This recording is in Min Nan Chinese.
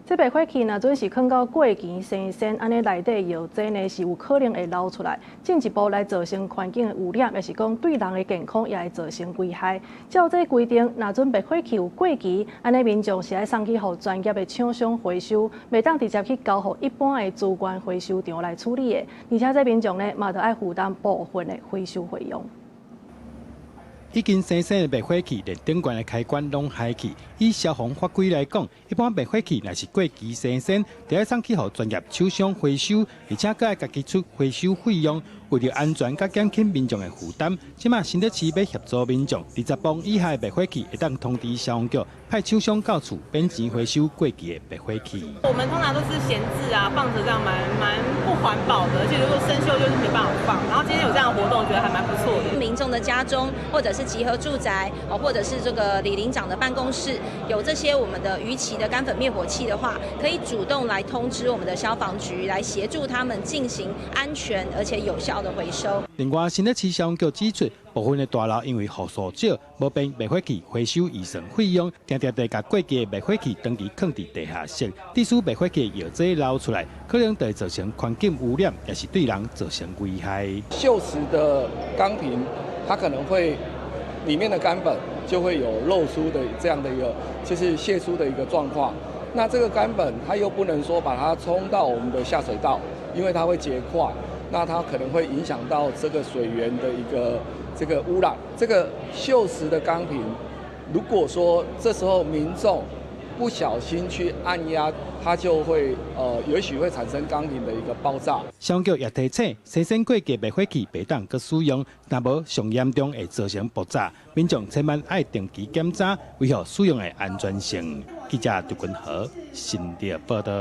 這滅火器若準是囥到過期生鉎，按呢內底藥劑呢是有可能會流出來，進一步來造成環境的污染，抑是講對人的健康也會造成危害。照這規定，若準滅火器有過期，按呢民眾是愛送去予專業的廠商回收，袂當直接去交予一般的資源回收場來處理的。而且這民眾呢，嘛著愛負擔部分的回收費用。已經生鏽的滅火器，連頂懸的開關攏害去。以消防法規來講，一般滅火器若是過期生鏽，著愛送去予專業廠商回收，而且閣愛家己出回收費用。為著安全佮減輕民眾的負擔，這馬新北市欲協助民眾，20磅以下的滅火器會當通知消防局派廠商到厝免錢回收過期的滅火器。我們通常都是閒置啊，放著這樣蠻不環保的，而且如果生鏽就是沒辦法放。然後今天有這樣的活動，覺得還蠻不錯的。民眾的家中，或者是集合住宅，哦，或者是這個里鄰長的辦公室，有這些我們的逾期的乾粉滅火器的話，可以主動來通知我們的消防局，來協助他們進行安全而且有效的回收。另外，新北市消防局指出，部分的大樓因為戶數少，無便滅火器回收預算費用，定定地共過期的滅火器長期囥佇地下室，致使滅火器的藥劑流出來，可能會造成環境污染，抑是對人造成危害。鏽蝕的鋼瓶，它可能會裡面的乾粉就會有漏出的這樣的一個，就是洩出的一個狀況。那這個乾粉，它又不能說把它沖到我們的下水道，因為它會結塊。那它可能會影響到這個水源的一個這個污染。這個鏽蝕的鋼瓶，如果說這時候民眾不小心去按壓，它就會也許會產生鋼瓶的一個爆炸。消防局也提醒，生鏽過期滅火器袂當閣使用，若無上嚴重會造成爆炸。民眾千萬愛定期檢查，維護使用的安全性。記者杜君和新竹報導。